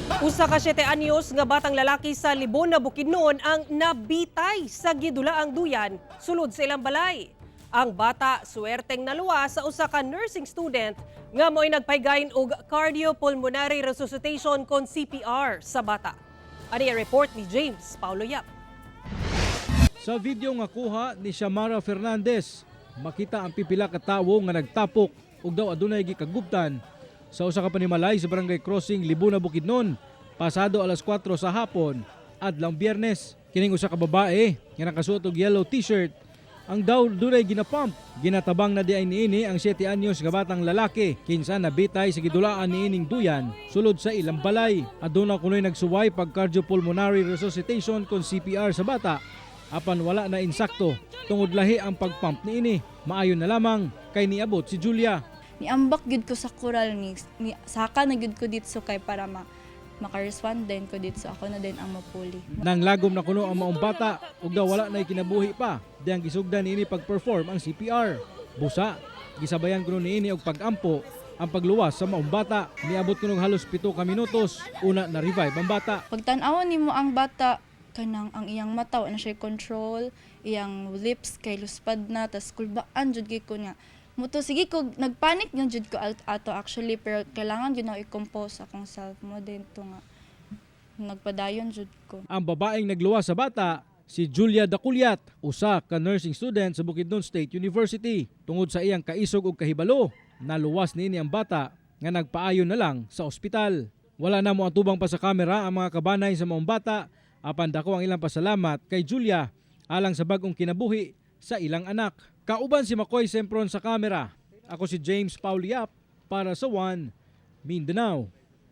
Usa ka 7 anyos nga batang lalaki sa Libona, Bukidnon ang nabitay sa gidulaang duyan sulod sa ilang balay. Ang bata suwerteng naluwas sa usa ka nursing student nga mo'y nagpaygayon og cardiopulmonary resuscitation kon CPR sa bata. Ani ang report ni James Paulo Yap. Sa video nga kuha ni Shamara Fernandez, makita ang pipila ka tawo nga nagtapok ug daw adunay gikagubtan sa usa ka panimalay sa Barangay Crossing, Libuna, Bukidnon, pasado alas 4 sa hapon adlang Biyernes. Kining usa ka babae nga nakasuot og yellow t-shirt ang daw dunay ginapump. Ginatabang na diay niini ang 7 anyos nga batang lalaki kinsa nabitay sa gidulaan niining duyan sulod sa ilang balay. Aduna kunoy nagsuway pag cardiopulmonary resuscitation kon CPR sa bata apan wala na insakto tungod lahi ang pagpump niini. Maayo na lamang kay niabot si Julia. Niambak gyud ko sa kural ni saka na gyud ko didto kay para ma maka-respond din ko didto, ako na din ang mapuli. Nang lagom na kuno ang maong bata ug daw wala na kinabuhi pa diyang gisugdan niini pag-perform ang CPR. Busa, gisabayan kuno niini og pag-ampo ang pagluwas sa maong bata. Niabot kuno halos 7 ka minutos una na revive ang bata. Pag tan-awon nimo ang bata, kanang ang iyang mata wa na siya control, iyang lips kay luspad na, tas kulbaan jud kay ko nga. Muto sige ko, nagpanic na jud ko ato actually, pero kailangan jud na i-compose akong self mo din to nga nagpadayon jud ko. Ang babaeng nagluwas sa bata, si Julia Daculiat, usa ka nursing student sa Bukidnon State University. Tungod sa iyang kaisog ug kahibalo, naluwas niini ang bata nga nagpaayon na lang sa ospital. Wala na mo atubang pa sa kamera ang mga kabanay sa maong bata, apan dako ang ilang pasalamat kay Julia alang sa bag-ong kinabuhi sa ilang anak. Kauban si Makoy Sempron sa kamera. Ako si James Pauliap para sa One Mindanao.